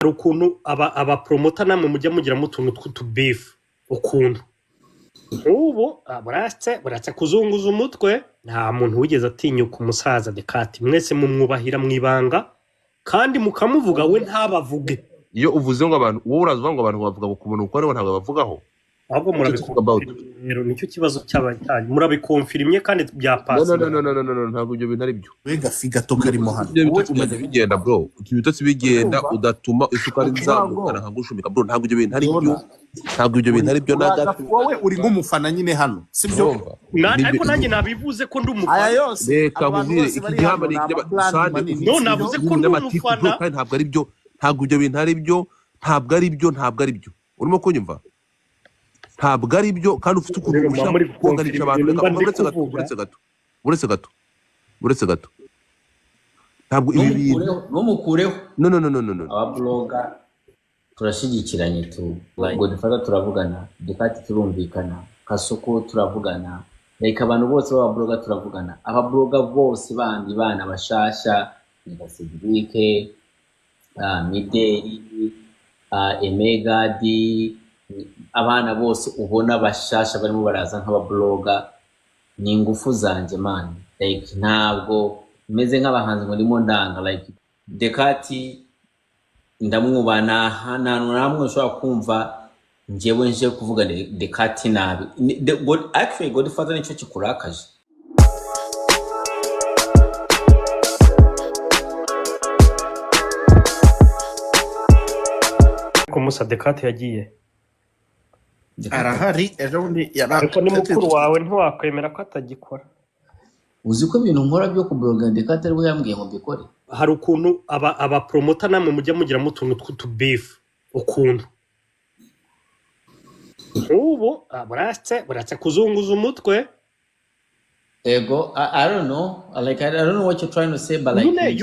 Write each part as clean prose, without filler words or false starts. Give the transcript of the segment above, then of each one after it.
Hari ukuntu abapromota namwe mujya mugiramo utuntu tw'utubifu ukuntu nk'ubu buratse kuzunguza umutwe. Nta muntu wigeze atinyuka umusaza Dekati, mwese mumwubahira mu ibanga kandi mukamuvuga we ntabavuge. Iyo uvuze ngo abantu, wowe uraza uvuga ngo abantu bavuga ngo ku muntu kuko aribo ntabwo bavugaho. Ahubwo murabikonfirima rero, nicyo kibazo cy'abanyu, murabikonfirimye kandi No, byapasi. no, no, no, no, no, no, ntabwo ibyo bintu ari byo. We gafi gato karimo hano. Ibyo Wowe bitotsi umeze bigenda bigenda, bro, ibyo bitotsi bigenda. Urumva? Udatuma isukari Ukuvuga ngo nzamukana nkagushumika, bro, ntabwo ibyo bintu ari byo. Yona, Ntabwo ibyo bintu ari byo na uri gato. agafi, wowe uri nk'umufana nyine hano, sibyo? Urumva? Nibyo. Ariko nanjye nabivuze ko ndi Aya umufana. yose, Reka aba bantu nkubwire bose iki bari gihamba hano ni ni ikinyama amabrand sande. manini, No, sibyo? navuze ko ndi n'amatiku, bro. umufana. Kandi ntabwo ari byo, ntabwo ibyo bintu ari byo, ntabwo ari byo, ntabwo ari byo. Urimo kunyumva? Ntabwo ari byo, kandi ufite ukuntu Rero muba ushaka muri kugonganisha gukonfirima abantu. ibintu Reka mba ndi uretse gato. kuvuga. Uretse gato, uretse gato, uretse gato, ntabwo ibi bintu Ntumukureho, ntumukureho. No, no, no, no, no, no. Ababloga turashyigikiranye tu, Godfather turavugana, Dekati turumvikana, Kasuku turavugana, like abantu bose b'ababloga turavugana, ababloga bose bandi bana bashasha nka Cedric, Mideli, Emegadi, abana bose ubona bashasha barimo baraza nk'ababloga ni ingufu zanjye, man. Like ntabwo meze nk'abahanzi ngo ndimo ndanga. Like Dekati ndamwubaha, nta nta hantu na hamwe ushobora kumva njyewe nje kuvuga Dekati nabi. Actually Godfather nicyo kikurakaje. Ariko Musa, Dekati yagiye. Dekati Arahari, ejo bundi Ariko ni mukuru yari wawe, ntiwakwemera ko atagikora. Uzi ko ibintu nkora byo kubloga Dekati ariwe yambwiye ngo mbikore. Hari ukuntu abapromota namwe mujya mugiramo utuntu tw'utubifu ukuntu nk'ubu buratse kuzunguza umutwe. Ego, I don't know, like I don't know what you're trying to say, but like Nyine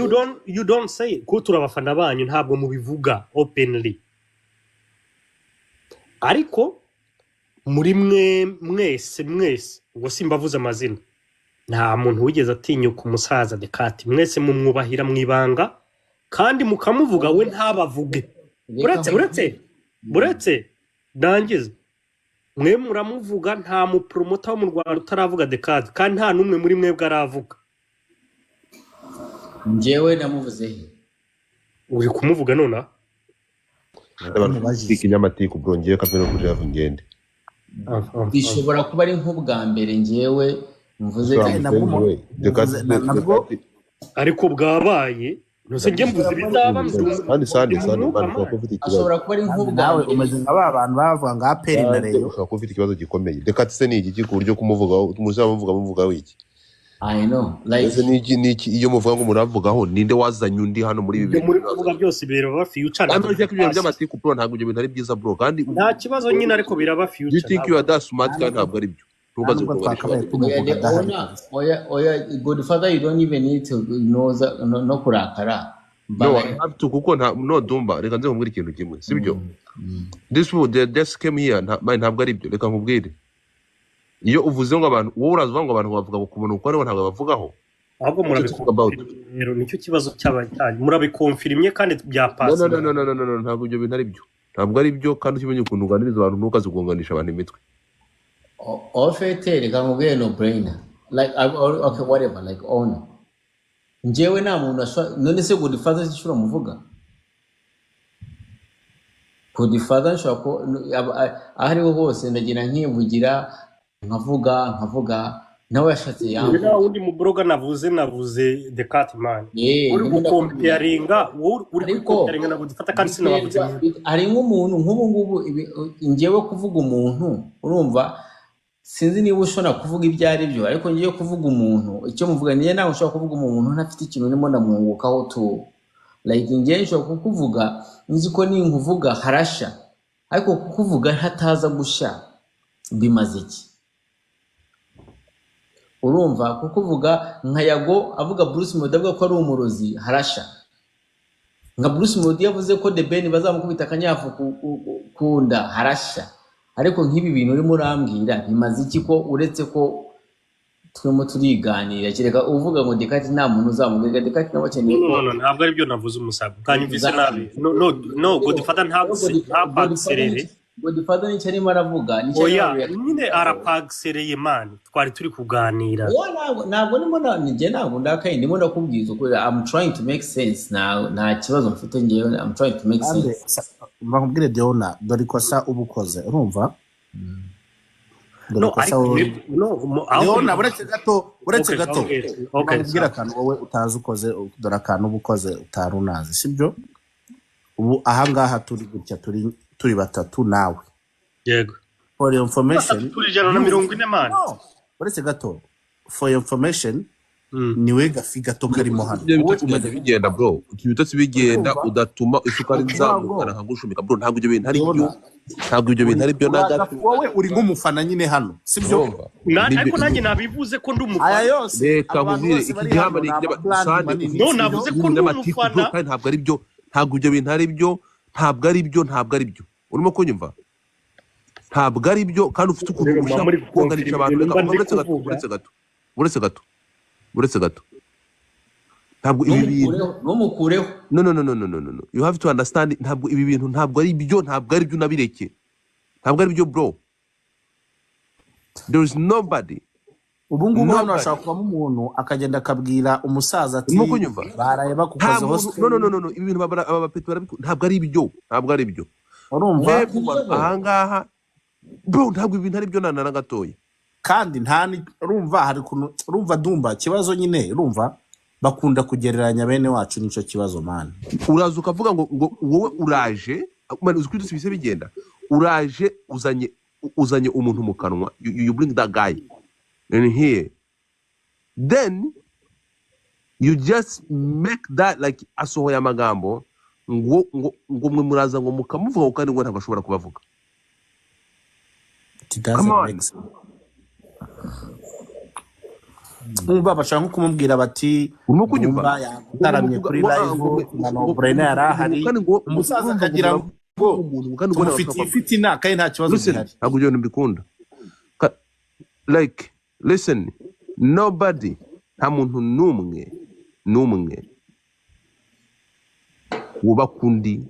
you don't say ko turi abafana banyu, ntabwo mubivuga openly, ariko muri mwe mwese mwese, ubwo simbavuze amazina, nta muntu wigeze atinyuka umusaza Dekati, mwese mumwubahira mu ibanga kandi mukamuvuga we ntabavuge. Reka Uretse uretse nkubwire. Uretse ndangize, mwe muramuvuga, nta mupromota wo mu Rwanda utaravuga Dekati, kandi nta n'umwe muri mwebwe aravuga. Njyewe namuvuze he? Uri kumuvuga nonaha. Abantu Mubajije. ikinyamatiku, bro, ngiye kave no kuri live ngende. Bishobora kuba ari nk'ubwa mbere njyewe mvuze. Kandi nabwo we Dekati muvuze nabwo Dekati Ariko bwabaye, ntuse njye mvuze ibizaba. Kandi sande Ndi mu sande mwuka, man, ushobora man. kuba ufite ikibazo. Ashobora kuba ari Kandi nk'ubwa nawe mbere. umeze nka ba bantu bavuga ngo APR na Sande Rayon. ushobora kuba ufite ikibazo gikomeye. Dekati se ni igiki ku buryo kumuvugaho muzaba muvuga muvugaho iki? I know, like Ese ni iki, ni iki iyo muvuga ngo muravugaho? Ninde wazanye undi hano muri ibi Ibyo bintu? muri kuvuga byose biraba future. Kandi Ntabwo uretse ko ibintu byapasi. by'amatiku, bro, ntabwo ibyo bintu ari byiza, bro, kandi Nta kibazo nyine, ariko biraba you future. think you Ntabwo are that smart, Nta kandi nubwo ntabwo ari byo. nta Ntukaze nubwo kugonganisha twakabaye abantu. Oya tumuvuga de adahari ona kabisa. Oya, oya, Godfather, you don't even need to noza no kurakara, but No, I like have to, kuko nta no dumba. Reka nze nkubwire ikintu kimwe, sibyo? Mm. This people, they just came here. Man, ntabwo ari byo. Reka nkubwire, iyo uvuze ngo abantu, wowe uraza uvuga ngo abantu bavuga ngo ku muntu kuko aribo ntabwo bavugaho. Ahubwo What you talk about? murabikonfirima rero, nicyo kibazo cy'abanyu, murabikonfirimye kandi No, byapasi. no, no, no, no, no, no, no, ntabwo ibyo bintu ari byo, ntabwo ari byo. Kandi ukimenye ukuntu uganiriza abantu, ntukaze kugonganisha abantu imitwe. Au fait, reka nkubwire, no brainer, like okay, whatever, like ona njyewe nta muntu ashobora. None se Godfather sinshobora muvuga? Godfather nshobora ko aho ariho hose ndagenda nkivugira, nkavuga, nkavuga, nawe yashatse Njye nta yamvuga. wundi mubroga navuze Dekati, man. Eh, Uri ndimo ndakubwira. gukompeyaringa, wowe uri Ariko gukompeyaringa na Godfather, kandi sinabavuze biterwa mwebwe. Hari nk'umuntu nk'ubu ngubu njyewe kuvuga umuntu, urumva, sinzi niba ushobora kuvuga ibyo ari byo, ariko ngiye kuvuga umuntu, icyo muvuga niyo nawe ushobora kuvuga umuntu ntafite ikintu urimo ndamwungukaho tu. Like njyewe nshobora kukuvuga nzi ko ninkuvuga harasha, ariko kukuvuga hataza gushya bimaze iki? Urumva, kukuvuga nka Yago avuga Bruce Melody, avuga ko ari umurozi, harasha. Nka Bruce Melody yavuze ko The Ben bazamukubita akanyafu ku nda, harasha. Ariko nk'ibi bintu urimo urambwira bimaze iki, ko uretse ko Turimo turiganira, kereka uvuga ngo Dekati nta muntu uzamubwira. Dekati nawe No, akeneye no, ko no, no, ntabwo ari byo navuze, umusaza bwanyumvise nabi. No, no, Godfather ntapagiserere. Godfather nicyo arimo aravuga, nicyo arimo Oya. arareact. Nyine arapagisereye, man, twari turi kuganira. Oya, ntabwo ndimo njye ntabwo ndakaye, ndimo ndakubwiza ukuri. I'm trying to make sense. Nta kibazo mfite njyewe, I'm trying to make Kandi sense. Mbakubwire Deona, dore ikosa uba ukoze, urumva? Dore No, ikosa ariko wowe no, aho Deona, uretse gato, uretse gato. Okay. Mbakubwire akantu wowe utazi ukoze. Dore akantu uba ukoze utari unazi, sibyo? Ubu ahangaha turi gutya, turi batatu nawe. Yego. For your information, Turi 140, man. No, uretse gato, for your information, niwe gafi gato karimo hano. Ibyo Wowe bitotsi byajya bigenda, bro, ibyo bitotsi bigenda. Urumva? Udatuma isukari Ukuvuga ngo nzamukana nkagushumika, bro. Ntabwo ibyo bintu ari byo. Deona, Ntabwo ibyo bintu ari byo na gato. Wowe uri nk'umufana nyine hano, sibyo? Urumva? Ariko nanjye nabivuze ko ndi Aya umufana. yose, Reka abantu nkubwire, bose iki bari gihamba hano ni ni icy'aba amabrand Sande. manini, No, sibyo? navuze ko ndi Umunyamatiku, bro. umufana. Kandi ntabwo ari byo, ntabwo ibyo bintu ari byo, ntabwo ari byo, ntabwo ari byo. Urimo kunyumva? Ntabwo ari byo, kandi ufite ukuntu Rero muba ushaka muri kugonganisha gukonfirima abantu. ibintu Reka mba ndi uretse gato, kuvuga. uretse gato, uretse gato, uretse gato. Ntabwo ibi bintu Ntumukureho, ntumukureho. No, no, no, no, no, no, no, no, you have to understand, ntabwo ibi bintu, ntabwo ari byo, ntabwo ari byo, unabireke, ntabwo ari byo, bro. There is nobody Ubu ngubu hano nobody hashobora kubamo umuntu akagenda akabwira umusaza ati Urimo kunyumva? baraye Nta bagukozeho muntu, no, no, no, screen. no, no, ibi bintu aba bapeti barabikora, ntabwo ari byo, ntabwo ari byo. Urumva? Mwebwe ahangaha, bro, ntabwo ibi bintu ari byo na gatoya. Kandi nta urumva hari ukuntu, urumva, Dumba, ikibazo nyine, urumva, bakunda kugereranya bene wacu, nicyo kibazo, man. Uraza ukavuga ngo wowe uraje, man, uzi ko ibyo bise bigenda, uraje uzanye umuntu mu kanwa. You bring that guy in here, then you just make that like asohoye amagambo ngo mwe muraza ngo mukamuvuga, kandi ngo ntabwo ashobora kubavuga. It doesn't Come on. make sense. Umva, bashaka nko kumubwira bati Urimo kunyumva? Dumba yataramye kuri live na Nobrena yari ahari, kandi ngo umusaza urumva ngo akagira ngo umuntu kandi ngo ntabwo tumufitiye ashobora ifitina kandi nta kibazo Listen, gihari. ntabwo ibyo bintu mbikunda. Like, listen, nobody, nta muntu n'umwe n'umwe wubaka undi,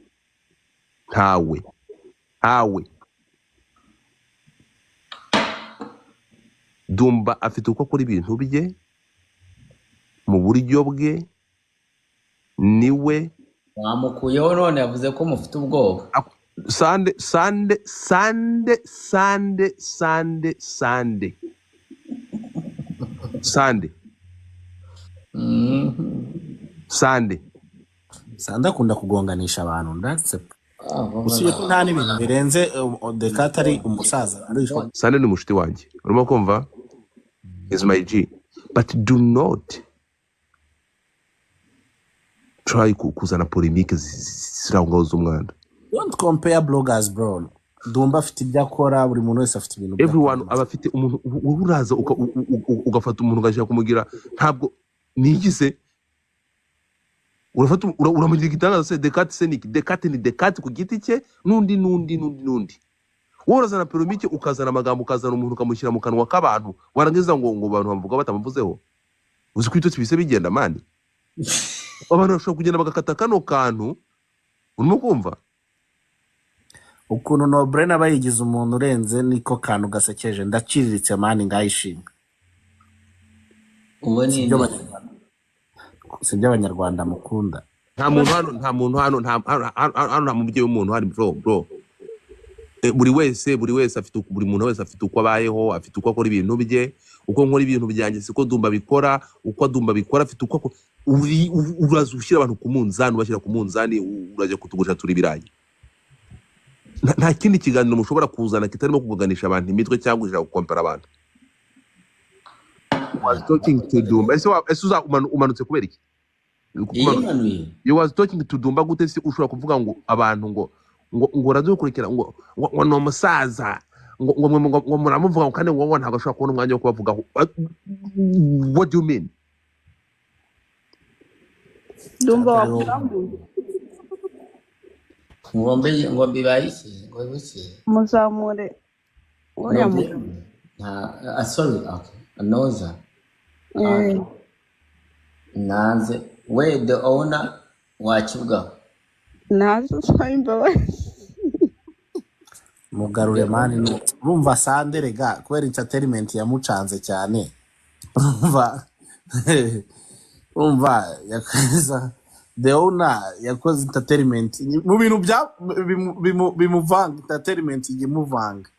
ntawe, ntawe. Dumba afite uko akora ibintu bye mu buryo bwe, niwe. Wamukuyeho none yavuze ko mufite ubwoba. Sande, sande, sande, sande, sande, sande, sande. Sande. Sanda akunda kugonganisha abantu, ndatse Ah, usibye ko nta n'ibintu birenze. Dekate ari umusaza arishwa. Sande ni umushuti wanjye, urimo kumva? Is my G, but do not try kuzana polémique ziri aho ngaho z'umwanda. Don't compare bloggers, bro. Dumba afite ibyo akora, buri muntu wese afite ibintu bye Everyone akora. aba afite umuntu. Wowe uraza ugafata umuntu ugashyira kumugira, ntabwo nigize urafata uramugira igitangaza se. Dekate se niki? Dekate ni Dekate ku giti cye, n'undi, n'undi, n'undi, n'undi. Wowe urazana polémique, ukazana amagambo, ukazana umuntu ukamushyira mu kanwa k'abantu, warangiza ngo abantu bamuvuga batamuvuzeho. Uzi ko ibitotsi bise bigenda, man? Abantu bashobora kugenda bagakata kano kantu, urimo kumva? Ukuntu Nobrena aba yigize umuntu urenze, niko kantu gasekeje. Ndaciriritse, man, ngayishimwe. Uwo ni Sibyo? nde? Abanyarwanda, sibyo? Abanyarwanda mukunda. Nta muntu hano, nta muntu hano, nta hano, nta mubyeyi w'umuntu hano, bro, bro. Buri wese afite buri muntu wese afite uko abayeho, afite uko akora ibintu bye. Uko nkora ibintu byanjye siko Dumba bikora, uko Dumba bikora afite uko uraza ushyira abantu ku munzani, ubashyira ku munzani, urajya kutugurisha turi ibirayi. Nta kindi kiganiro mushobora kuzana kitarimo kuganisha abantu imitwe cyangwa gushaka gukompera abantu. Was talking to Dumba. Ese umanutse kubera iki? Yimanuye. You was talking to Dumba gute se? Ushobora kuvuga ngo abantu ngo uradukurikira, ngo ni umusaza, ngo muramuvuga, ngo kandi ngo ntabwo ashobora kubona umwanya wo kubavugaho. What do you mean? Ndumva wakurambuye. Ngo bibaye iki? Ngo biki? Muzamure uriya mugabo. Nta, ah, sorry, okay. Noza. Eh, Nanze we the owner wakivugaho. Nazo usaba imbabazi. Mugarure The mani owner. Urumva Sande rega kubera entertainment yamucanze cyane, urumva yakoze, the owner yakoze entertainment mu bintu bya bimuvanga, entertainment ijya imuvanga.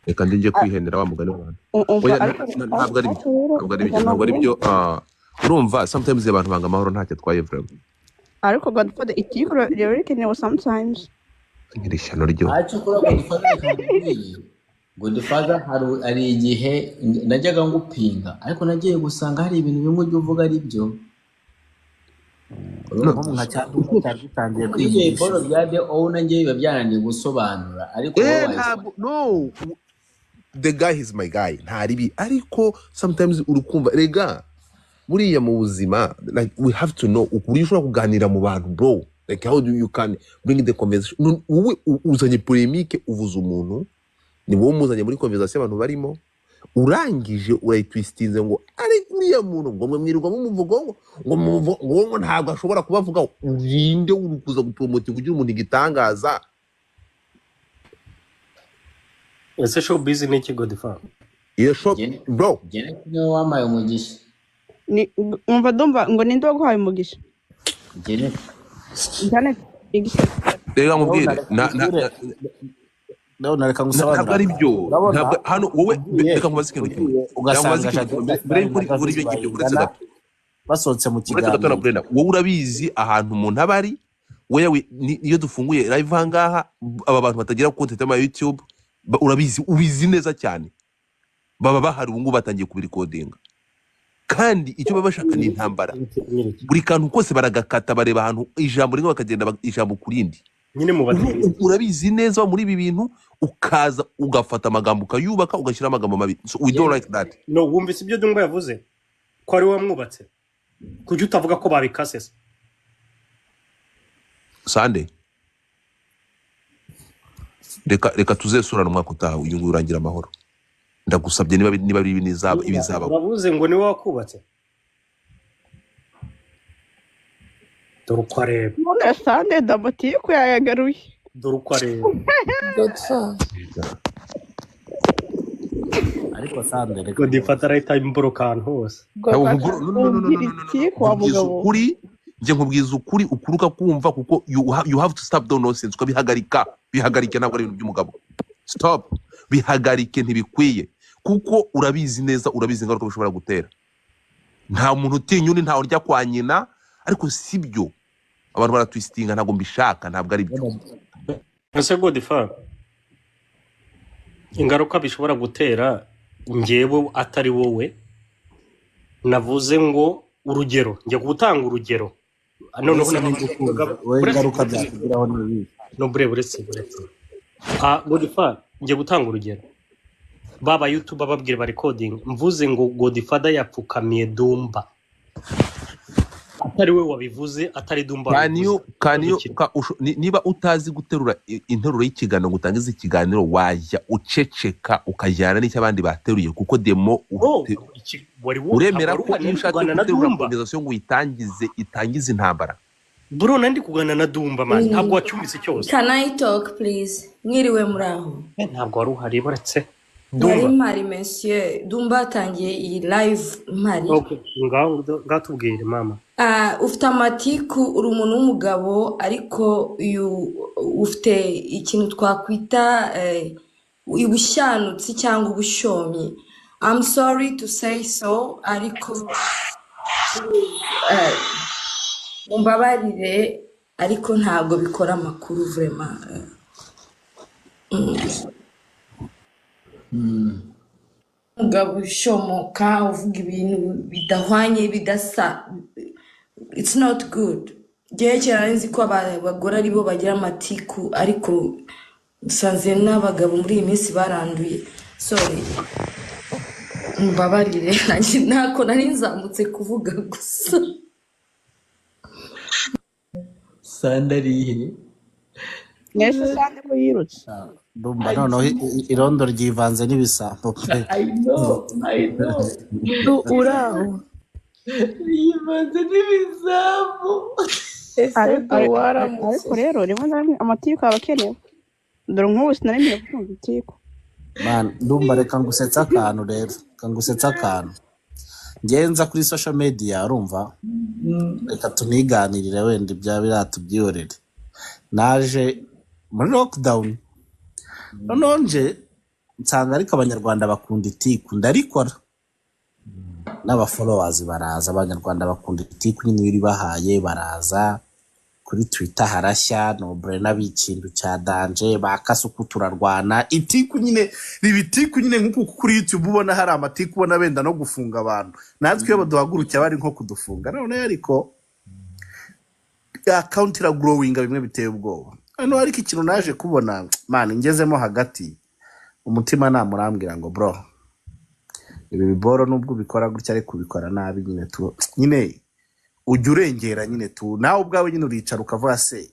Reka njye kwihenera wa mugani w'abantu. Umva Oya, ariko ntabwo ari ariko byo. rero Ntabwo ari byo. umva Ntabwo ari nabwo byo. Urumva sometimes abantu banga amahoro, ntacyo atwaye vraiment. Ariko Godfather, itiku riba rikenewe sometimes. Nyiri ishyano ryo. Ntacyo ukora, Godfather. Reka nkubwire, Godfather, hari igihe najyaga ngupinga, ariko nagiye gusanga hari ibintu bimwe ujya uvuga ari byo. No. Nko nka cyaduka cyari gitangiye Ibyo kwigisha. biporo bya the owner njye biba byananiye gusobanura, ariko wowe wabisobanura. Ntabwo, no, the guy is my guy, nta ribi, ariko sometimes uri kumva rega buriya mu buzima, like, we have to know uburyo ushobora kuganira mu bantu, bro. Like, how do you can bring the conversation? Wowe uzanye polémique, uvuza umuntu, ni wowe umuzanye muri conversation abantu barimo, urangije urayitwistinze ngo ariko uriya muntu ngo mwe mwirirwa mumuvuga ngo ntabwo ashobora kubavuga. Urinde uri kuza gupromotinga ugira umuntu igitangaza. Ese showbiz ni iki, Godfather? Iyo shop, bro. Jye niwe wampaye umugisha. Ni umva, ndumva ngo ninde waguhaye umugisha? Jye Janet igise. Reka nkubwire. Ndabona reka nkubwire, ndabona reka Ntabwo ari ngusobanurire. byo. Urabona Ntabwo hano wowe ugiye reka nkubaze ikintu kimwe. ugiye Reka nkubaze ugasanga ikintu kimwe Jadette mbere yuko na uri Davis ibyo ngibyo, uretse bayingana gato, basohotse mu uretse gato na kiganiro. Brenda, wowe urabizi ahantu umuntu aba ari. Wewe iyo dufunguye live ahangaha, aba bantu batagira content y'ama YouTube, urabizi, ubizi neza cyane, baba bahari. Ubu ngubu batangiye kubirikodinga, kandi icyo baba bashaka ni intambara. Buri kantu kose baragakata, bareba ahantu ijambo rimwe bakagenda ijambo ku rindi. Nyine mu bategetsi. Urabizi neza muri ibi bintu, ukaza ugafata amagambo ukayubaka, ugashyiraho amagambo mabi. So we don't like that. No, wumvise ibyo Dumba yavuze ko ari we wamwubatse? Kuki utavuga ko babikase se? Sande, reka tuzesurane umwaka utaha, uyu nguyu urangira amahoro. Ndagusabye, niba ari ibizaba, ibizabaho. Uravuze ngo niwe wakubatse, dore uko areba. None Sande damatiku yayagaruye. Dore uko areba. Godfather. Ariko Sande, reka Godfather arahita imboroka ahantu hose. Ntabwo Godfather, no, no, no, no, no, umbwira no, no, no. itiku wa Nkubwiza mugabo. ukuri, njye nkubwiza ukuri, ukuri ukakumva, kuko you have to stop the nonsense, ukabihagarika. Bihagarike, ntabwo ari ibintu by'umugabo. Stop, bihagarike, ntibikwiye, kuko urabizi neza, urabizi ingaruka bishobora gutera. Nta muntu utinya undi, ntawe urya kwa nyina, ariko si byo. Abantu baratwistinga, ntabwo mbishaka, ntabwo ari byo. Ese Godfather, ingaruka bishobora gutera, njyewe atari wowe navuze ngo urugero, njya gutanga urugero noneho Wese ninde ukuzi wowe? Uretse Ingaruka uretse byakugiraho ni ibihe? No, buretse. Godfather, njya gutanga urugero, baba YouTube bababwira ba recording, mvuze ngo Godfather yapfukamiye Dumba, atari we wabivuze, atari Dumba Can wabivuze. you can you Ikibazo niba utazi guterura interuro y'ikiganiro ngo utangize ikiganiro, wajya uceceka ukajyana n'icyo abandi bateruye, kuko demo No, wari wo ntabwo uremera wari ko uhari, iyo nari ushatse kuganira na guterura Dumba. conversation ngo uyitangize, itangize intambara. Bro, nari ndi kuganira na Dumba, man, ntabwo wacyumvise cyose. Can I talk, please? Mwiriwe, muraho. Ntabwo wari uhari, buretse Nari Dumba. mpari, monsieur. Dumba atangiye iyi live mpari. Okay, ngaho ngaho tubwire, mama. Ah, ufite amatiku, uri umuntu w'umugabo, ariko ufite ikintu twakwita ubushyanutsi cyangwa ubushomyi. I'm sorry to say so, ariko mumbabarire, ariko ntabwo bikora amakuru vraiment. Umugabo ushomoka, uvuga ibintu bidahwanye, bidasa, it's not good. Njyewe kera nari nzi ko abagore aribo bagira amatiku, ariko nsanze n'abagabo muri iyi minsi baranduye. Sorry, mbabarire, nanjye ntako nari nzamutse kuvuga gusa. Sandarihe? Mwese Sande ko yirutse. Ndumva noneho irondo ryivanze n'ibisambo pe. I know, I know. Uraho. Yivanze n'ibisambo. Ese Ariko do waramutse. Ariko rero rimwe na rimwe amatiku aba akenewe. Dore nk'ubu sinari nkwiye kumva itiku. Man, ndumva reka ngusetsa akantu rero, reka ngusetsa akantu. Ngenza kuri social media, urumva, reka tuniganirire, wenda ibya biriya tubyihorere. Naje muri lockdown, noneho nje nsanga ariko Abanyarwanda bakunda itiku, ndarikora n'abafollowers baraza. Abanyarwanda bakunda itiku nyine, iyo uribahaye baraza. Kuri Twitter harashya nobure n'abikintu cya danger, ba Kasuku turarwana itiku nyine, riba itiku nyine nk'uko kuri YouTube ubona hari amatiku, ubona benda no gufunga abantu. Natwe iyo baduhagurukiye bari nko kudufunga. Noneho ariko account iragrowinga bimwe biteye ubwoba. Noneho ariko ikintu naje kubona, man, ngezemo hagati, umutima namurambwira ngo: "Bro, ibi biboro nubwo ubikora gutya ariko ubikora nabi nyine tu, nyine ujya urengera nyine tu." Nawe ubwawe nyine uricara ukavuga: "Se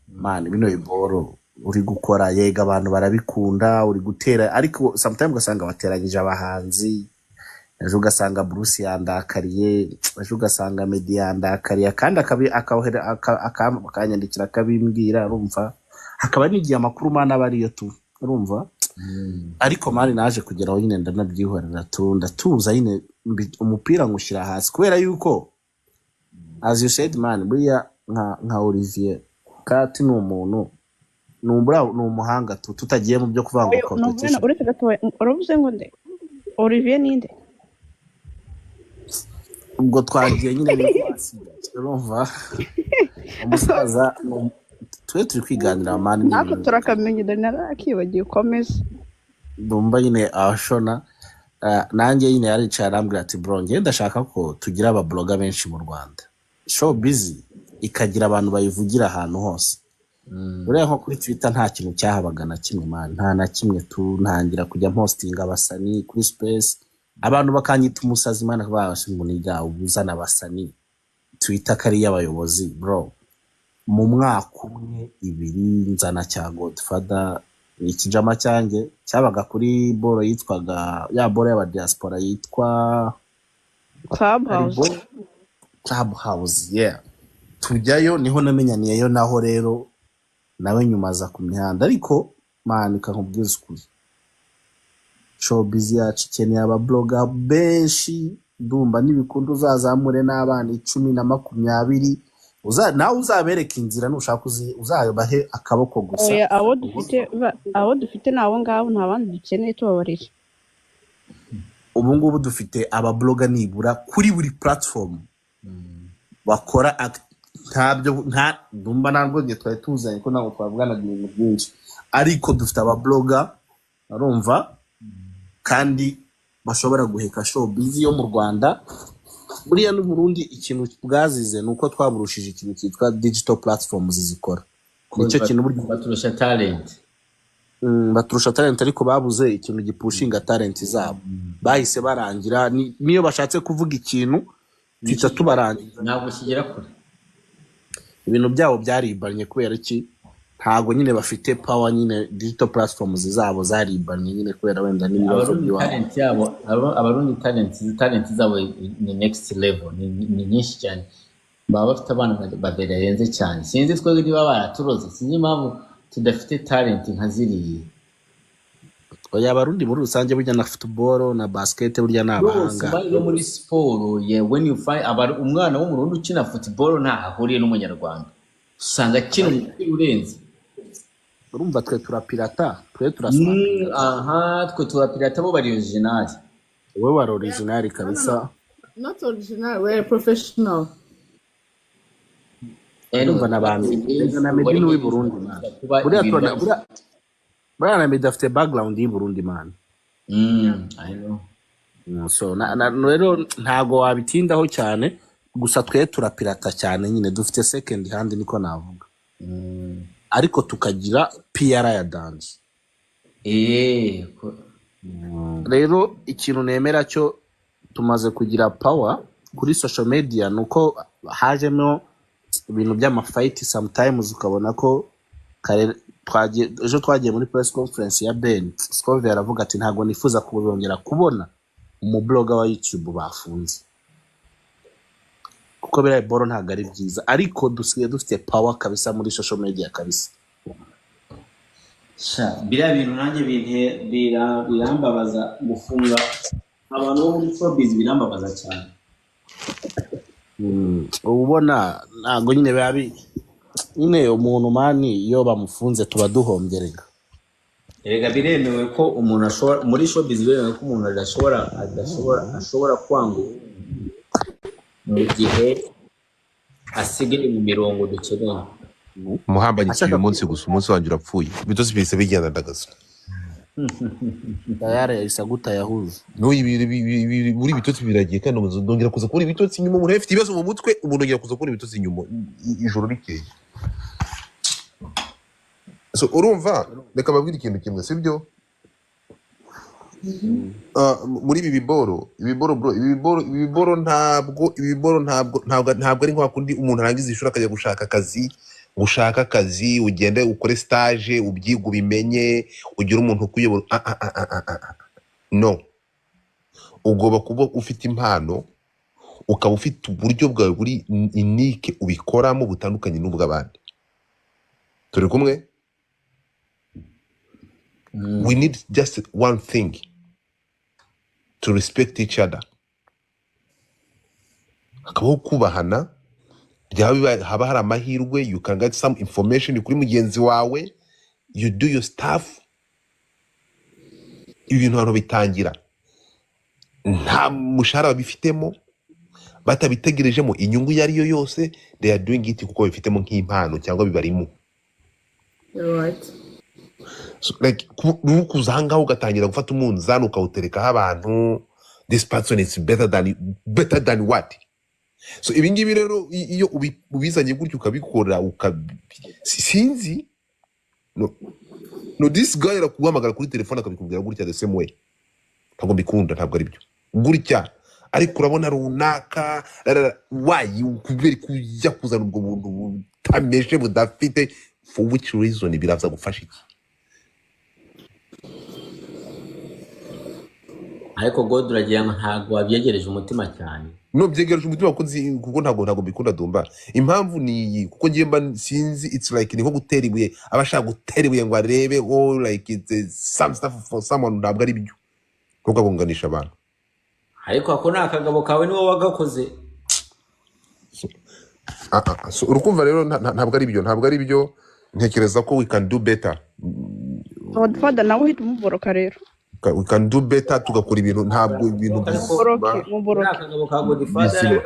man, bino biboro uri gukora, yega abantu barabikunda, uri gutera, ariko sometimes ugasanga wateranyije abahanzi, ejo ugasanga Bruce yandakariye, ejo ugasanga Meddy yandakariye, kandi akanyandikira akabimbwira." Urumva, hakaba n'igihe amakuru man aba ariyo tu, urumva. Ariko man, naje kugeraho nyine ndanabyihorera tu, ndatuza nyine, umupira ngushyira hasi, kubera yuko as you said, man, buriya nka Olivier Kati ni umuntu, ni umuhanga tu, tutagiye mu byo kuvuga ngo Oya, ni ukuvuga competition. Uretse gato, uravuze ngo nde? Olivier ninde? Ubwo twagiye nyine ni twasigaye, urumva umusaza twe turi kwiganira, man, ni Natwe ibintu turakamenya, dore narakibagiye, ukomeze. Ndumva nyine abashona. Nanjye nyine yaricaye arambwira ati: "Bro, njyewe ndashaka ko tugira abablogger benshi mu Rwanda, showbiz ikagira abantu bayivugira ahantu hose." Buriya nko kuri Twitter nta kintu cyahabaga na kimwe, man, nta na kimwe tu. Ntangira kujya mpostinga abasani kuri space, abantu bakanyita umusazi, man, babasha ngo niga ubuzana abasani, Twitter ko ari iy'abayobozi. Bro, mu mwaka umwe, ibiri, nzana cya Godfather, ikijama cyanjye cyabaga kuri boro yitwaga ya boro y'abadiaspora yitwa hari Clubhouse. Boro Clubhouse, yeah. Tujyayo, niho namenyaniyeyo naho rero nawe nyuma aza ku mihanda. Ariko man, nkubwize ukuri, showbiz yacu ikeneye abablogger benshi. Ndumva nibikunda uzazamure n'abana 10 na 20, nawe uzabereka inzira nushaka, uzabahe akaboko gusa. Oya, abo dufite abo dufite ni abo ngabo, nta bandi dukeneye, tubabarire. Ubu ngubu dufite abablogger nibura kuri buri platform bakora ntabyo nta ndumva ntabwo njye twari tuzanye ko ntabwo twavuganaga ibintu byinshi, ariko dufite abablogger, urumva, kandi bashobora guheka showbiz yo mu Rwanda. Buriya n'u Burundi ikintu bwazize ni uko twaburushije ikintu cyitwa digital platforms zikora, nicyo kintu burya. Baturusha talent. Baturusha talent, ariko babuze ikintu gipushinga talent zabo, bahise barangira. Niyo bashatse kuvuga ikintu tuhita tubarangiza. Ntabwo kigera kure. Ibintu byabo byaribanye. Kubera iki? Ntabwo nyine bafite power nyine, digital platforms zabo zaribanye nyine kubera wenda n'ibibazo Abarundi by'iwabo. Talent yabo, Abarundi talent zabo ni next level, ni nyinshi cyane. Baba bafite abana badarenze cyane. Sinzi twebwe niba baraturoze, sinzi impamvu tudafite talent nka ziriya. Oya, Abarundi muri rusange burya na football na basket burya ni Bose abahanga. Bari no muri siporo, yeah, when you find umwana w'Umurundi ukina football ntaho ahuriye n'Umunyarwanda, usanga akina umupira urenze. Urumva twe turapirata, twe turaswapinga. Aha twe turapirata, bo bari original. Wowe wari original kabisa. Not original, we're professional. Urumva na ba Meddy, na Meddy ni uw'i Burundi, man. Kuba Buriya ibintu buriya na Meddy afite background y'i Burundi, man. I know. So rero ntago wabitindaho cyane, gusa twe turapirata cyane nyine, dufite second hand niko navuga, ariko tukagira PR ya danger. Rero ikintu nemera cyo, tumaze kugira power kuri social media, ni uko hajemo ibintu by'amafight sometimes, ukabona ko kare twagiye, ejo twagiye muri press conference ya Ben Scoville, aravuga ati: "Ntabwo nifuza kuzongera kubona umublogger wa YouTube bafunze." Kuko biriya boro ntabwo ari byiza, ariko dusigaye dufite power kabisa muri social media kabisa. Sha, biriya bintu nanjye birambabaza gufunga abantu bo muri showbiz, birambabaza cyane. Uba ubona ntabwo nyine biba nyine umuntu man iyo bamufunze tuba duhombye rega. Erega biremewe ko umuntu ashobora, muri showbiz biremewe ko umuntu adashobora ashobora kwanga uwundi mu gihe asigaye mu mirongo dukeneye. Muhambanyi Ashaka uyu munsi gusa, umunsi wanjye urapfuye, ibitotsi bihise bigenda ndagaza. Tayari yahise agutayahuza. N'uyu buri ibitotsi biragiye, kandi umuntu ndongera kuza kubona ibitotsi inyuma. Umuntu afite ibibazo mu mutwe, umuntu yongera kuza kubona ibitotsi inyuma ijoro rikeye. So urumva, reka mbabwire ikintu kimwe, sibyo? Ah, muri ibi biboro, ibiboro bro, ibi biboro ntabwo ari nka kundi umuntu arangiza ishuri akajya gushaka akazi. Gushaka akazi, ugende ukore stage, ubyige, ubimenye, ugire umuntu ukuyobora. Ah, ah, ah, ah, ah, ah. No, ugomba kuba ufite impano, ukaba ufite uburyo bwawe buri unique ubikoramo butandukanye n'ubw'abandi. Turi kumwe? We need just one thing, to respect each other, hakabaho kubahana. Byaba haba hari amahirwe, you can get some information kuri mugenzi wawe, you do your stuff. Ibintu abantu bitangira nta mushahara babifitemo, batabitegerejemo inyungu iyo ari yo yose. They are doing it kuko babifitemo nk'impano cyangwa bibarimo. You're right. So, like kuza ahangaha ugatangira gufata umunzani ukawuterekaho abantu, this person is better than what? So ibi ngibi rero, iyo ubizanye gutyo ukabikora, sinzi, no, no, this guy arakuhamagara kuri telefone akabikubwira gutya the same way: "Ntabwo mbikunda, ntabwo ari byo gutya, ariko urabona runaka rarara." Why kubera kujya kuzana ubwo buntu butameshe, budafite, for which reason? Biraza gufasha iki? Ariko God, uragira ngo ntabwo wabyegereje umutima cyane. No, byegereje umutima kuko nzi, kuko ntabwo mbikunda. Dumba, impamvu ni iyi, kuko ngiye mba sinzi, it's like ni nko gutera ibuye, aba ashaka gutera ibuye ngo arebe, oh, like it's some stuff for someone. Ntabwo ari byo, ntukagunganisha abantu. Ariko ako ni akagabo kawe, niwo wagakoze. Ah, ah, ah. So, urukumva rero, ntabwo ari byo, ntabwo ari byo. Ntekereza ko we can do better. Godfather nawe uhita umuboroka rero. We can do better, tugakora ibintu, ntabwo ibintu Ariko Muboroke. bizima. ni Muboroke. akagabo ka Godfather. Bizima.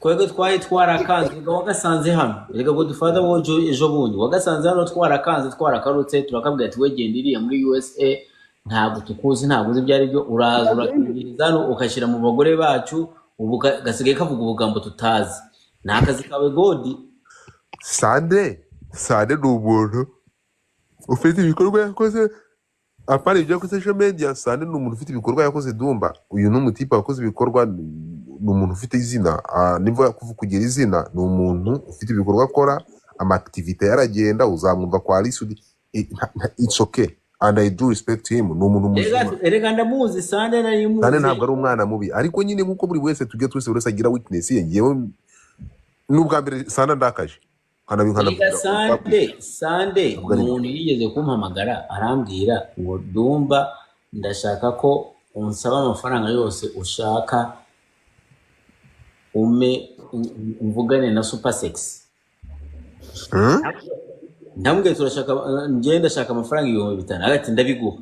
Twebwe twari twarakanze, erega wagasanze hano, erega Godfather wowe ejo bundi wagasanze hano twarakanze, twarakarutse, turakabwira ati: "We genda iriya muri USA, ntabwo tukuzi, ntabwo uzi ibyo ari byo." Uraza urakingiriza hano, ugashyira mu bagore bacu, ubu gasigaye kavuga ubugambo tutazi. Ni akazi kawe, Godi. Sande, Sande ni umuntu ufite ibikorwa yakoze, apana ibyo yakoze social media. Sande ni umuntu ufite ibikorwa yakoze. Dumba, uyu ni umutipe wakoze ibikorwa, ni umuntu ufite izina. Ah, niba kuvuga kugira izina, ni umuntu ufite ibikorwa akora, ama activité yaragenda, uzamwumva kwa Lisudi. It's okay and I do respect him, ni umuntu muzima. Erega ndamuzi Sande, nari Sande muzi. ntabwo ari umwana mubi, ariko nyine nk'uko buri wese tujya twese, buri wese agira weakness ye. Ngewe n'ubwa mbere Sande ndakaje Erega nkanabwira Sande, Sande ntabwo ni ari byo. umuntu yigeze kumpamagara arambwira ngo: "Dumba, ndashaka ko unsaba amafaranga yose ushaka, ume mvugane na Super Sexy." Hmm? Ndamubwiye turashaka, njyewe ndashaka amafaranga 5000. Agati ndabiguha.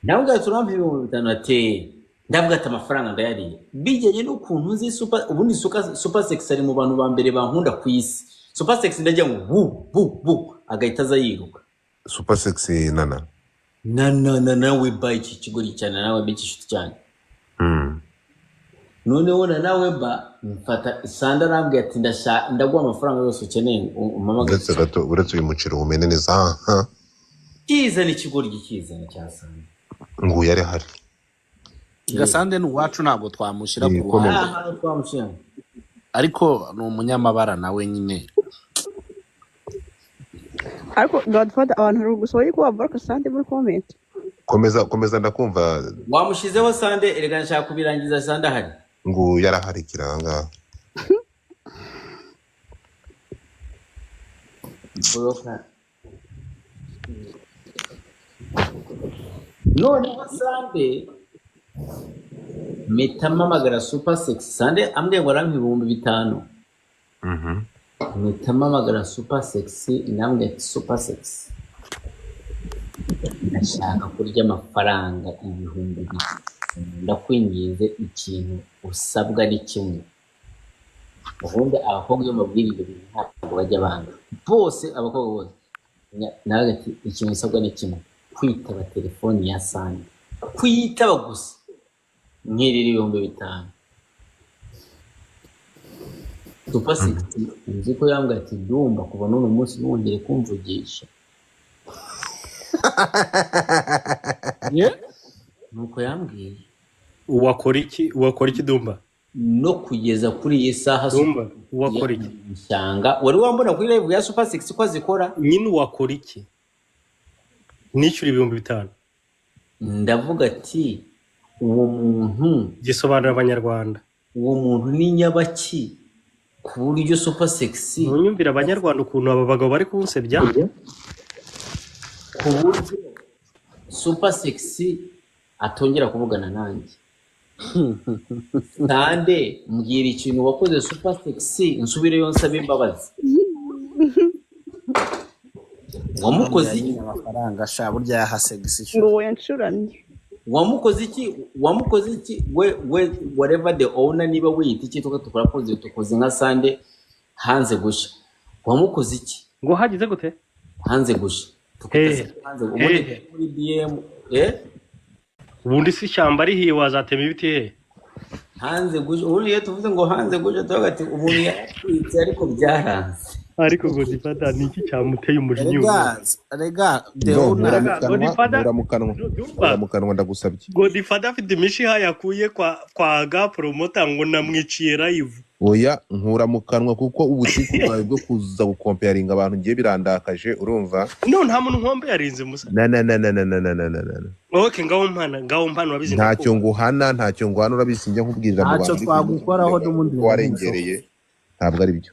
Ndamubwira turampa 5000? Ati, ndavuga ati amafaranga ndayariye, bijyanye n'ukuntu nzi Super. Ubundi Super Sexy ari mu bantu ba mbere bankunda ku isi. Super Sexy ndajya ngo bu bu bu, agahita aza yiruka. Super Sexy Nana? Na nawe ba iki kigori cyane, nawe ba inshuti cyane. Noneho na nawe ba mfata Sanda arambwira ati: "Ndashaka, ndaguha amafaranga yose ukeneye, umpamagare." Uretse gato, uretse uyu muceri umene neza, aha. Kizana ikigoryi, kizana cya Sanda. Nguyu ari hari. Gasande ni uwacu, ntabwo twamushyira ku Ni ruhande. Nta hantu twamushyira. Ariko ni umunyamabara nawe nyine. Ariko Godfather, abantu bari gusaba yuko waboroka Sande muri comment. Komeza, komeza, ndakumva. Wamushyizeho Sande? Erega nshaka kubirangiza Sande ahari. Ngo yaraharikira aha ngaha. Boroka. Noneho Sande mpita mpamagara Super Sexy. Sande ambwiye ngo arampa 5000. Mpita mpamagara Super Sexy, nambwiye ati Super Sexy, ndashaka kurya amafaranga 5000, ndakwinginze ikintu usabwa ni kimwe. Ubundi abakobwa iyo mbabwira ibyo bintu ntabwo bajya banga, bose abakobwa bose. Nawe ati ikintu usabwa ni kimwe, kwitaba telefoni ya Sande, kuyitaba gusa nkirira 5000. Super Sexy nzi ko yambwiye ati ndumva kuva n'uno munsi ntiwongere kumvugisha. Nuko yambwiye. Wakora iki? Wakora iki Dumba? No kugeza kuri iyi saha Dumba, wakora iki? Ishyanga wari wambona kuri live ya Super Sexy ko azikora. Nyine wakora iki? Nishyura 5000. Ndavuga ati uwo muntu gisobanura abanyarwanda. Uwo muntu ni nyabaki ku buryo Super Sexy. Ntunyumvira abanyarwanda ukuntu aba bagabo bari kunsebya. Ku buryo Super Sexy atongera kuvugana nanjye. Sande mbwira ikintu wakoze Super Sexy nsubireyo nsabe imbabazi. Wamukoze iki? Amafaranga sha burya yaha sexy. Ngo yancuramye. Wamukoze iki? Wamukoze iki? We whatever the owner niba wiyita iki tuka tukora koze tukoze nka Sande hanze gusha. Wamukoze iki? Ngo hagize gute? Hanze gusha. Tukoze hanze ubundi muri DM Ubundi si ishyamba rihiye wazatema ibiti he? Hanze gusha. Ubundi iyo tuvuze ngo hanze gusha tuvuga ati umuntu yaratwitse ariko byaranze. Ariko Godfather ni iki cyamuteye umujinya? Rega Uramukanwa ndagusabye. Godfather afite imishiha yakuye kwa ga promoter ngo namwiciye live. Oya nkura mu kanwa kuko ubutiku bwawe bwo kuza gukomparinga abantu ngiye birandakaje urumva. No nta muntu nkombe yarinze musa. Na na na na na na na na na. Okay ngaho mpana urabizi. Ntacyo nguhana urabizi njya nkubwirira mu bantu. Ntacyo twagukoraho n'ubundi warengereye. Ntabwo ari byo.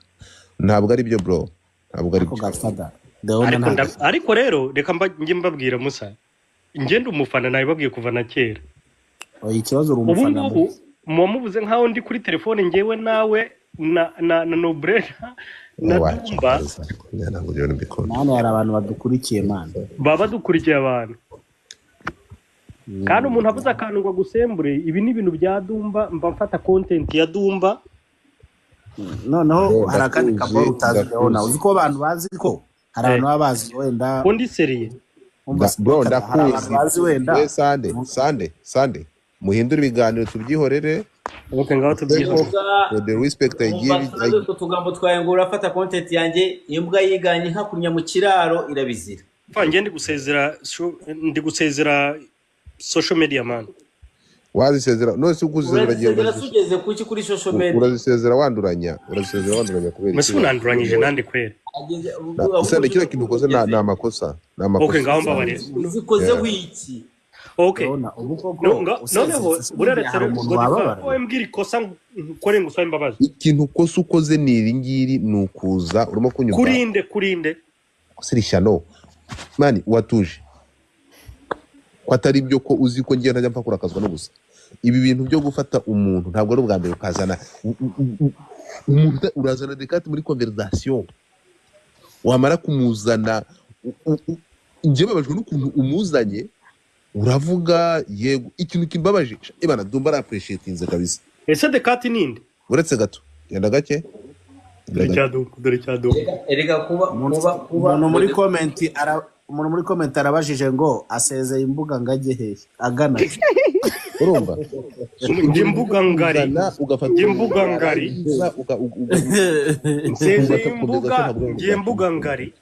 Ntabwo ari byo bro. Ntabwo ari byo. Ariko rero reka njye mbabwira musa. Njye ndi umufana nabibabwiye kuva na kera. Oya ikibazo uri umufana. Ubu muba muvuze nkaho ndi kuri telefone ngewe nawe na na na Nobrena na Dumba. Nane hari abantu badukurikiye man. Baba dukurikiye abantu. Kandi umuntu avuze akantu ngo agusembure ibi ni ibintu bya Dumba mba mfata content ya Dumba. Noneho hari akandi kaboro utazi Leona uzi ko abantu bazi ko hari abantu baba bazi wenda undi seriye bro ndakuzi wenda Sande muhindure ibiganiro tubyihorere. Okay ngaho tubyihorere. The respect I give it. Tugambo twaye ngo urafata content yanjye imbwa yiganye nka kunya mu kiraro irabizira. Mva ndi gusezera social media man. Wazisezera none se ukuzezera giye ugeze kuki kuri social media urazisezera wanduranya kubera iki unanduranyije nande kwera Sande kila kintu ukoze na amakosa Okay ngaho mbabarira uzikoze wiki. Okay noneho buraretse ngo mbwira ikosa nkore ngo usabe imbabazi. Ikintu ukoze ukoze ni iri ngiri ni ukuza urimo kunyumva kurinde sirishyano mani watuje ko atari byo ko uzi ko ngiye ntajya mpfa kurakazwa no gusa. Ibi bintu byo gufata umuntu ntabwo ari ubwa mbere ukazana umuntu urazana Dekati muri conversation wamara kumuzana njye babajwe n'ukuntu umuzanye uravuga yego ikintu kimbabaje ebana Dumba ara appreciatinze kabisa. Ese Dekati ninde? Uretse gato genda gake dore cya Dumba erega kuba umuntu muri comment umuntu muri comment arabajije ngo asezeye imbuga ngajye hehe agana urumva imbuga ngari imbuga ngari nsezeye imbuga ngari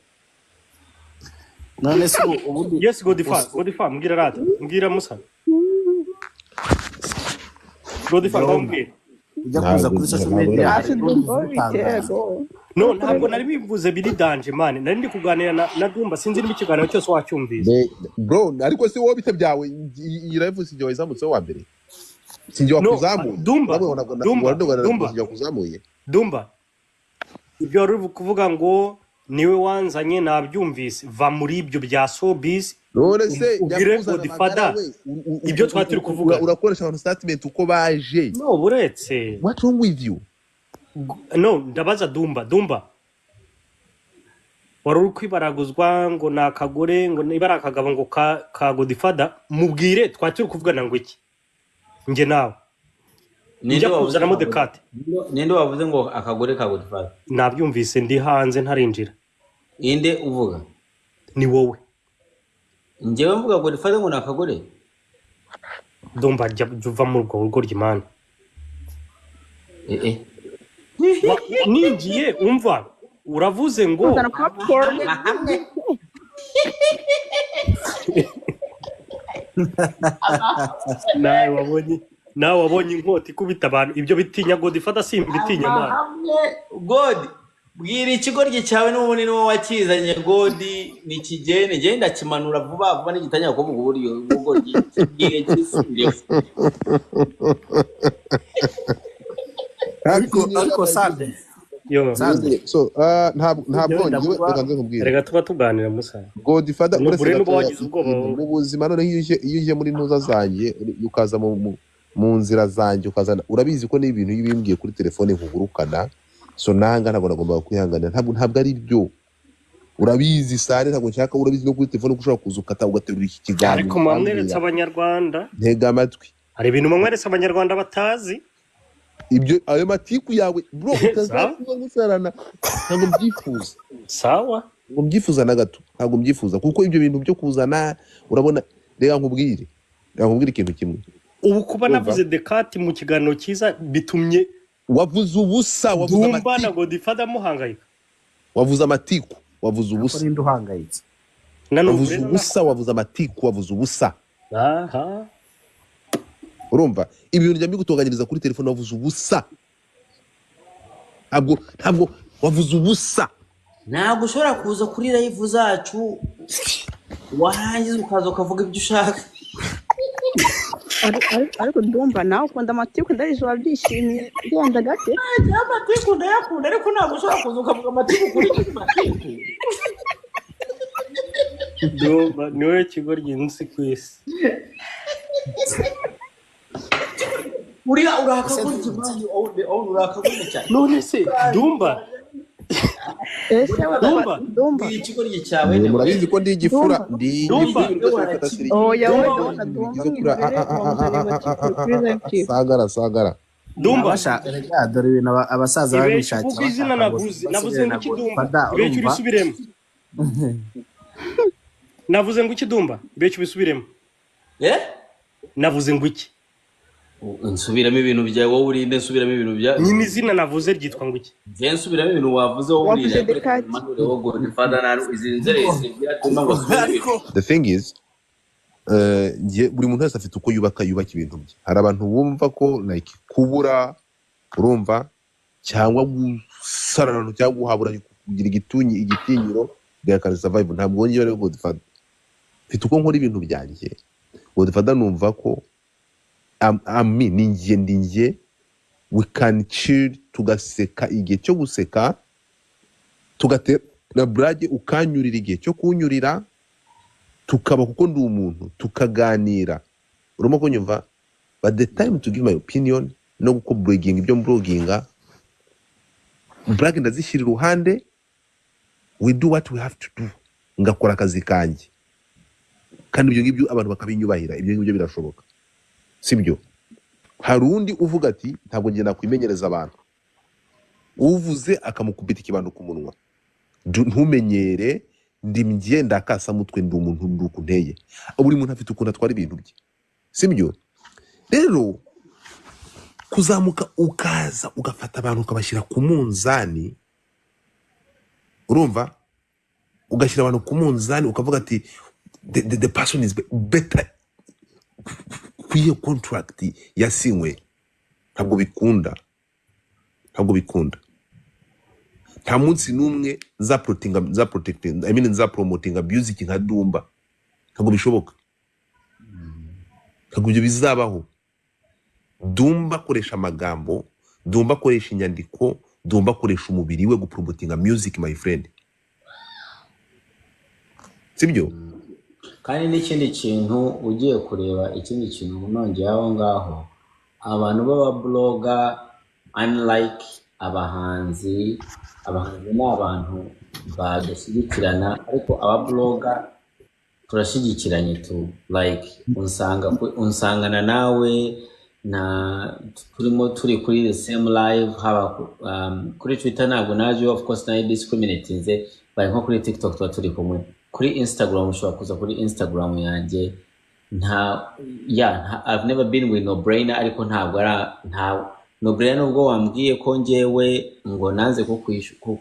none se ubundi. Yes Godfather mbwira rata mbwira musa Godfather mbwira ujya kuza kuri social media. No ntabwo nari bivuze biri danje man nari ndi kuganira na Dumba sinzi niba ikiganiro cyose wacyumvise bro ariko se wowe bite byawe iyi live si wayisamutse wa mbere. Sinjye No, wakuzamuye. Dumba, Uravuga ngo Dumba, ngo Dumba. sinjye wakuzamuye. Dumba, ibyo wari uri kuvuga ngo niwe wanzanye nabyumvise. Va muri ibyo bya showbiz. None se Ubwire nyakuzana Godfather amagara we, ibyo twari turi kuvuga. Urakoresha abantu statement uko baje. No, buretse. What wrong with you? No, ndabaza Dumba. Dumba, wari uri kwibaraguzwa ngo ni akagore, ngo niba ari akagabo, ngo ka Godfather. Mubwire twari turi kuvugana ngo iki, njye nawe. Ninde Njya wavuze kuzanamo ngo- Dekate. Ninde wavuze ngo akagore ka Godfather? Nabyumvise ndi hanze ntarinjira. Ninde uvuga? Ni wowe. Njyewe mvuga Godfather ngo ni akagore? Dumba, jya uva muri urwo rugo ry'imana. Eh eh. Ninjiye umva uravuze ngo Kuzana popcorn. Nawe wabonye inkota ikubita abantu, ibyo bitinya Godfather, simbitinya mana. Amahame God, bwira ikigoryi cyawe n'ubundi niwo wakizanye. God nikigende, genda kimanura vuba vuba nigitangira kuvuga uburyo ubugoryi, kibwire kisubireho. Ariko Sande, Yo. Sande. So ntabwo Wenda njyewe kuba- reka nze nkubwire. Reka tuba tuganira musa. Godfather, No, uretse Burena uba gatoya, wagize ubwoba wowe. mu buzima noneho iyo uje muri ntuza zanjye, ukaza mu nzira zanjye, ukazana, urabizi ko n'ibintu iyo ubimbwiye kuri telefone nkugurukana. So nanga ntabwo nagombaga kwihanganira, ntabwo ari byo. Urabizi sare, ntabwo nshaka, urabizi no kuri telefone ko ushobora kuza ukata ugaterura iki kiganiro Ariko mwamweretse ukambwira. abanyarwanda. Ntega amatwi. Hari ibintu mwamweretse abanyarwanda batazi. Ibyo ayo matiku yawe bro, Sawa. utazatuma gusarana, ntabwo mbyifuza. Sawa. Ntabwo mbyifuza na gato, ntabwo mbyifuza, kuko ibyo bintu byo kuzana, urabona, reka nkubwire ikintu kimwe. Ubu kuba Urumva? navuze Dekati mu kiganiro cyiza bitumye Wavuze ubusa, wavuze Dumba na amatiku. Godfather muhangayika. Wavuze amatiku, wavuze Ariko ubusa. ninde uhangayitse? Na Wavuze n'ubu ubusa, wavuze amatiku, wavuze ubusa. Aha. Urumva, ibintu njya mbigutunganyiriza kuri telefone. Wavuze ubusa, ntabwo wavuze ubusa. Ntabwo ushobora kuza kuri live zacu warangiza ukaza ukavuga ibyo ushaka. Ariko ndumva nawe ukunda amatiku, ndabizi wabyishimiye, genda gake. Amatiku ndayakunda, ariko ntabwo ushobora kuza ukavuga amatiku kuri matiku. Dumba niwe kigoryi nzi ku isi. Uriya urakagurya imani, urakagurya cyane. None se Dumba, Ese we Dumba. Dumba. Bwira ikigoryi cyawe. Murabizi ko ndi igifura, Dumba. ndi Dumba. igifura, ibintu byose bifata siri. Oya we, Dumba. ndabona Dumba Bigize mu kuri imbere wamuzaniye amatiku kuri live TV. Sagara, sagara. Dumba. Erega dore ibintu abasaza baba Ibeshya bishakira, uvuga izina bashaka ngo navuze. Navuze basubire ngo na iki, Dumba? Godfather, Ibeshya urumva? ubisubiremo. Navuze ngo iki, Dumba? Ibeshya ubisubiremo. Eh. Navuze ngo iki? Nsubiramo ibintu byawe wowe, urinde nsubiramo ibintu byawe? Nyine izina navuze ryitwa ngo iki? Njye nsubiramo ibintu wavuze wowe. Wavuze Urinde. Dekati. Manure wowe Godfather, nta izi nzerezi biratuma ngo asubire ibintu. Ariko The thing is, njye buri muntu wese afite uko yubaka ibintu bye. Hari abantu bumva ko like kubura, urumva, cyangwa gusarana cyangwa guhabura, kugira igitinyiro, they can survive. Ntabwo njyewe rero Godfather mfite uko nkora ibintu byanjye. Godfather numva ko ami ni njye, ndi njye. We can chill, tugaseka igihe cyo guseka, tugatera burage, ukanyurira igihe cyo kunyurira, tukaba, kuko ndi umuntu, tukaganira. Urimo kunyumva? But the time to give my opinion no guko blogging, ibyo mbloginga, blague ndazishyira iruhande. We do what we have to do, ngakora akazi kanjye, kandi ibyo ngibyo abantu bakabinyubahira. Ibyo ngibyo birashoboka, sibyo? Hari undi uvuga ati ntabwo njye nakwimenyereza abantu, uvuze akamukubita ikibando ku munwa. Ntumenyere, ndi njye, ndakasamutwe, ndi umuntu, ndi uku nteye. Buri muntu afite ukuntu atwara ibintu bye, sibyo? Rero kuzamuka ukaza ugafata abantu ukabashyira ku munzani, urumva, ugashyira abantu ku munzani, ukavuga ati the person is better ku iyo contract yasinywe, ntabwo bikunda, ntabwo bikunda. Nta munsi n'umwe nza protecting, I mean, nza promotinga music nka Dumba. Ntabwo bishoboka, ntabwo ibyo bizabaho. Dumba akoresha amagambo, Dumba akoresha inyandiko, Dumba akoresha umubiri we gupromotinga music, my friend, sibyo? Kandi n'ikindi kintu ugiye kureba, ikindi kintu nongeye aho ngaho, abantu b'ababloga, unlike abahanzi, abahanzi ni abantu badashyigikirana, ariko ababloga turashyigikiranye tu. Like unsanga unsangana nawe na turimo turi kuri the same live, haba kuri Twitter ntabwo naje, of course nayo discriminatinze, but nko kuri TikTok tuba turi kumwe, kuri Instagram ushobora kuza kuri Instagram yanjye. Nta ya nta, I've never been with No Brainer, ariko ntabwo ari nta No Brainer, nubwo wambwiye ko njyewe ngo nanze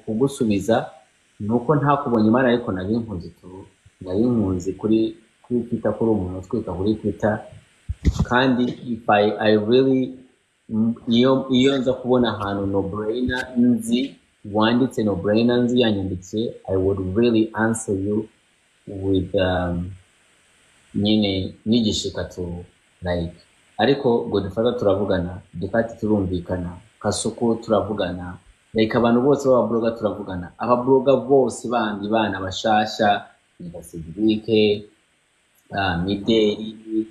kugusubiza nuko ntakubonye Imana, ariko nari nkunze tu, nari nkunze kuri Twitter, kuri umuntu utwika kuri Twitter. Kandi if I really iyo nza kubona ahantu No Brainer nzi wanditse, No Brainer nzi yanyandikiye, I would really answer you with nyine n'igishika tu. Like ariko Godfather turavugana, Dukati turumvikana, Kasuku turavugana, like abantu bose b'ababloga turavugana, ababloga bose bandi bana bashasha nka Cedric, Mideli,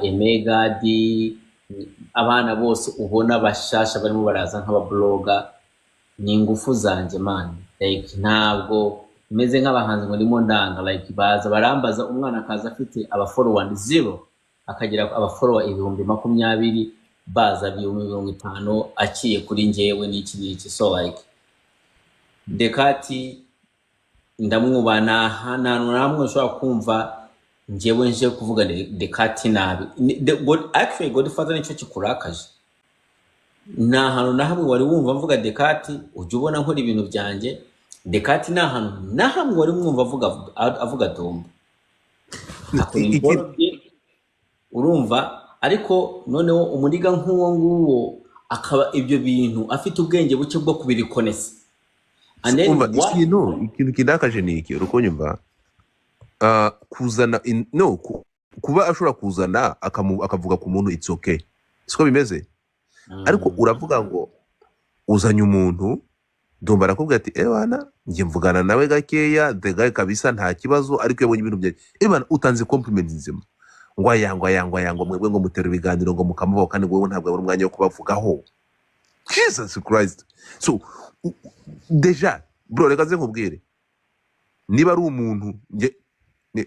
Emegadi, abana bose ubona bashasha barimo baraza nk'ababloga ni ingufu zanjye man. Like ntabwo meze nk'abahanzi ngo ndimo ndanga, like baza barambaza, umwana akaza afite abafollower zero, akagira abafollower 20,000, baza 50,000 aciye kuri njyewe n'iki n'iki. So like Dekati ndamwubaha, nta hantu na hamwe ushobora kumva njyewe nje kuvuga Dekati nabi. Actually Godfather nicyo kikurakaje, nta hantu na hamwe wari wumva mvuga Dekati. Ujya ubona nkora ibintu byanjye, Dekati nta hantu na hamwe wari wumva avuga Dumba akora ibiboro bye, urumva? Ariko noneho umuniga nk'uwo nguwo akaba ibyo bintu afite ubwenge buke bwo kubirikonesa. And then Umva, what ikintu kindakaje ni iki, uri kunyumva? Kuzana no kuba ashobora kuzana akavuga ku muntu, it's okay, siko bimeze? Ariko uravuga ngo uzanye umuntu, Dumba arakubwira ati: "Ewana, njye mvugana nawe gakeya, the guy kabisa nta kibazo, ariko iyo abonye ibintu bye, ewana, utanze compliment nzima, ngo aya, ngo aya, ngo aya, ngo mwebwe ngo mutera ibiganiro ngo mukamubaho, kandi wowe ntabwo abona umwanya wo kubavugaho." Jesus Christ! So déjà bro, reka nze nkubwire, niba ari umuntu nge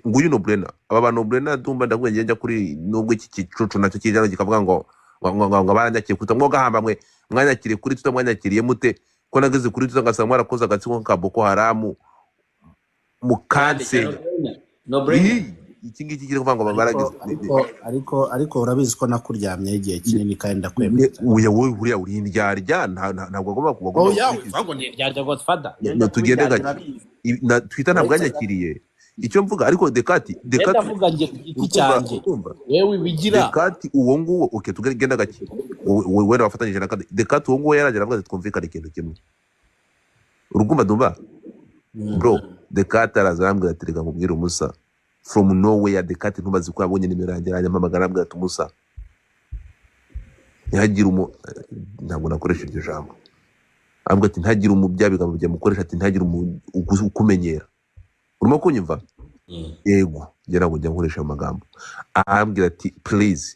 nguyu No Brainer, aba ba No Brainer, Dumba, ndavuga njye njya kuri, nubwo iki gicucu nacyo kijana kikavuga ngo baranyakiriye kuri Twitter, ngo gahamba mwe mwanyakiriye kuri Twitter, mwanyakiriye mute ko nageze kuri Twitter ngasanga mwarakoze agatsiko ka Boko Haram mukansenya? No Brainer. Ii, iki ngiki kiri kuvuga ngo Ariko baragize ariko urabizi ko nakuryamyeho igihe kinini kandi ndakwemera cyane. Oya, wowe buriya uri indyarya, ntabwo wagomba Oya, gukurikiza. ahubwo ni indyarya Godfather. Na Ngenda tugende kuba gake. indyarya, urabizi. Na Twitter ntabwo Uretse yanyakiriye icyo mvuga, ariko Dekati, ngenda Dekati avuga njye ku giti urukumva cyanjye, urukumva wewe wigira. Dekati uwo nguwo, okay, tugende gake. Wowe wenda wafatanyije na Kade. Dekati uwo nguwo yaraje aravuga ati twumvikane ikintu kimwe, urukumva Dumba? Bro, Dekati araza arambwira ati: "Reka nkubwire umusa." From nowhere, Dekati ntubazi ko yabonye nimero yanjye, arampamagara arambwira ati: "Umusa, ntihagire umu," ntabwo nakoresha iryo jambo, arambwira ati ntihagire umu, bya bigambo byamukoresha, ati ntihagire ukumenyera. Urimo kunyumva? Yego, njye ntabwo njya nkoresha ayo magambo. Arambwira ati: "Please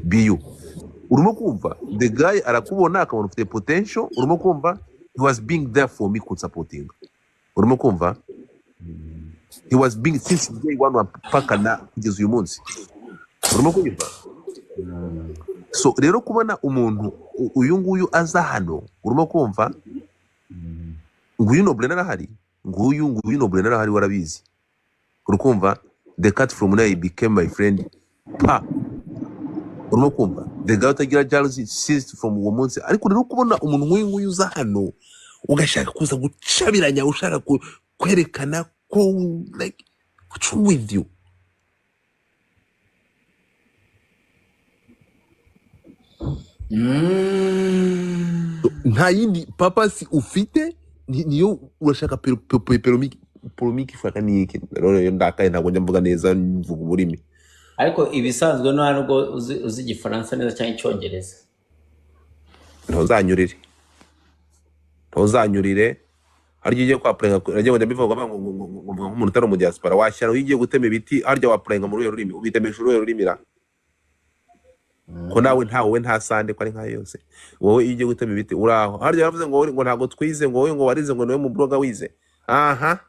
be you." Urimo kumva, the guy arakubona akabona ufite potential, urimo kumva? He was being there for me, kunsupportinga, urimo kumva? He was being since day one mpaka na kugeza uyu munsi, urimo kunyumva? So rero kubona umuntu uyu nguyu aza hano, urimo kumva, nguyu No Brainer arahari, nguyu No Brainer arahari, warabizi, urukumva? The cat from there, he became my friend pa, urimo kumva? The guy utagira jealousy since from uwo munsi. Ariko rero kubona umuntu nk'uyu nguyu uza hano ugashaka kuza gucabiranya, ushaka kwerekana ko, like, what's wrong with you? Nta yindi papasi ufite, niyo urashaka polomike, ushaka ni iki? Rero iyo ndakaye ntabwo njya mvuga neza, mvuga ururimi. Ariko ibisanzwe nta nubwo uzi Igifaransa neza cyangwa Icyongereza. Ntuzanyurire, ntuzanyurire. Harya iyo ugiye kwapplyinga, nagiye ngo ndabivuga ngo mvuga nk'umuntu utari umudiaspora washyira. Iyo ugiye gutema ibiti, harya wapplyinga mu ruhe rurimi? Ubitemesha uruhe rurimi ra? Ko nawe nta wowe nta sande ko ari nkayo yose. Wowe iyo ugiye gutema ibiti uraho, harya baravuze ngo wowe ngo ntabwo twize, ngo wowe ngo warize, ngo niwe mu blogger wize aha.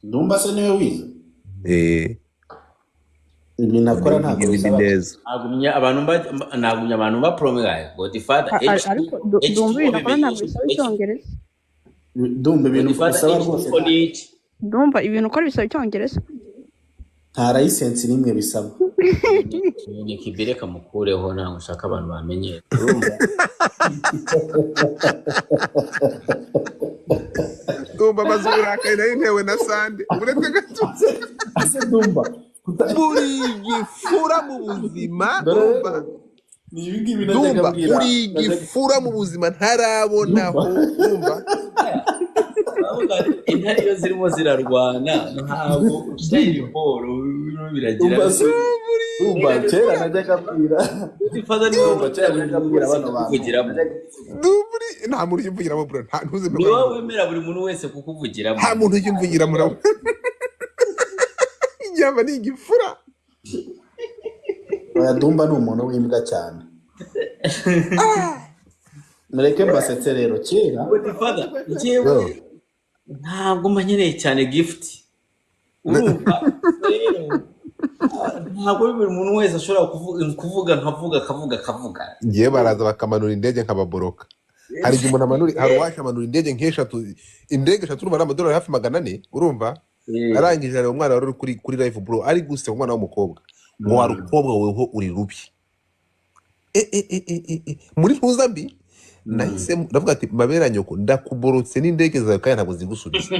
Ndumva se niwe wize? Eh. Ibintu akora ntabwo Indimi bisaba neza. Nagumya abantu ba promoter Godfather. Ariko ndumva ibintu akora ntabwo bisaba Icyongereza. Ndumva ibintu Godfather bisaba rwose. H2 ni iki? Ndumva ibintu ukora bisaba Icyongereza. Nta license n'imwe bisaba. Ni kibireka mukureho, ntabwo ushaka abantu bamenyera. Urumva? Ndumva amaze uburakari nari ntewe na sande, uretse gato. Ase ndumva Buri gifura mu buzima. Dore Urumva? rero ni ibi ngibi najyaga Ndumva mbwira uri najyaga igifura mu buzima ntarabonaho. Urumva? Bavuga ati, intare iyo zirimo zirarwana ntabwo ushyira iboro biragira. Umva se. Uri Urumva kera najyaga mbwira Godfather niwe urumva kera wemera najyaga buri muntu mbwira wese bano bantu kukuvugiramo. Ndumva uri nta muntu ujya umvugiramo, bro, nta ntuze. Ni wowe wemera buri muntu wese kukuvugiramo. Nta muntu ujya umvugiramo nawe inyama ni igifura. Oya, Dumba ni umuntu w'imbwa cyane. Mureke mbasetse rero kera. Godfather, njyewe Yo. ntabwo mba nkeneye cyane gift, urumva rero ntabwo buri muntu wese ashobora kuvuga nkavuga akavuga akavuga. Ngewe baraza bakamanura indege nkababoroka. Hari igihe umuntu amanura, hari uwaje amanura indege nk'eshatu, indege eshatu, urumva ni amadolari hafi 400, urumva? Arangije areba umwana wari uri kuri live, bro, ari guseka, umwana w'umukobwa, ngo wa rukobwa weho uri rubi. E, e, e, e, e, e. Muri ntuza mbi nahise ndavuga ati: "Mabera nyoko, ndakuborotse n'indege zawe kandi ntabwo zigusubiza."